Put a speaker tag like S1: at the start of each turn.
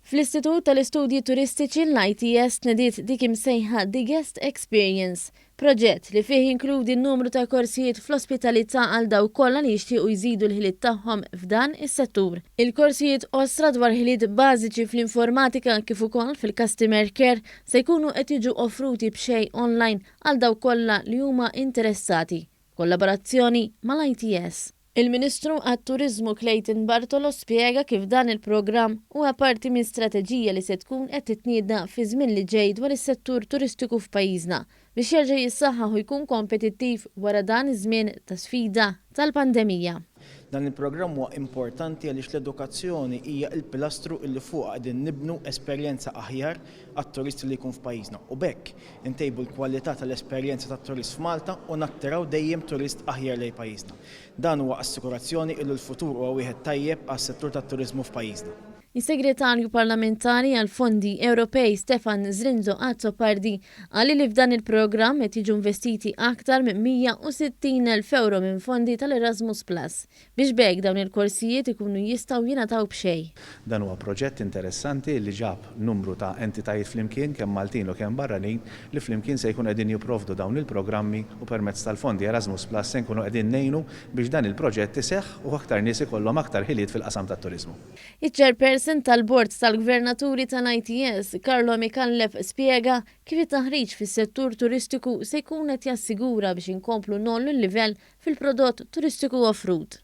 S1: Fl-Istitut tal-Istudji Turistiċi l-ITS tnediet dik imsejħa The Guest Experience, proġett li fih jinkludi numru ta' korsijiet fl-ospitalità għal dawk kollha li jixtiequ jżidu l-ħiliet tagħhom f'dan is-settur. Il-korsijiet qosra dwar ħiliet bażiċi fl-informatika kif ukoll fil-customer care se jkunu qed jiġu offruti b'xejn online għal dawk kollha li huma interessati, b'kollaborazzjoni mal-ITS. Il-Ministru għat-Turiżmu Clayton Bartolo spjega kif dan il-programm huwa parti minn strateġija li se tkun qed titnieda fiż-żmien li ġej dwar is-settur turistiku f'pajjiżna biex jerġa' jissaħħaħ u jkun kompetittiv wara dan iż-żmien ta' sfida tal-pandemija.
S2: Dan il-programm huwa importanti għaliex l-edukazzjoni hija l-pilastru illi fuqha qegħdin nibnu esperjenza aħjar għat-turist li jkun f'pajjiżna u b'hekk intejbu l-kwalità tal-esperjenza tat-turist f'Malta u nattiraw dejjem turist aħjar lejn pajjiżna. Dan huwa assikurazzjoni illi l-futur huwa wieħed tajjeb għas-settur tat-turiżmu f'pajjiżna.
S1: Is-Segretarju Parlamentari għall-Fondi Ewropej Stefan Zrinzo Azzopardi qal li f'dan il-programm qed jiġu investiti aktar minn 160,000 ewro minn fondi tal-Erasmus Plus biex b'hekk dawn il-korsijiet ikunu jistgħu jingħataw b'xejn.
S3: Dan huwa proġett interessanti li ġab numru ta' entitajiet flimkien, kemm Maltin u kemm barranin, li flimkien se jkunu qegħdin jipprovdu dawn il-programmi u permezz tal-fondi Erasmus Plus se nkunu qegħdin ngħinu biex dan il-proġett iseħħ u aktar nies ikollhom aktar ħiliet fil-qasam tat-turiżmu.
S1: Iċ-Chairperson tal-Bord tal-Gvernaturi tal-ITS, Carlo Micallef spjega kif it-taħriġ fis-settur turistiku se jkun qed jassigura biex inkomplu ngħollu l-livell fil-prodott turistiku offrut.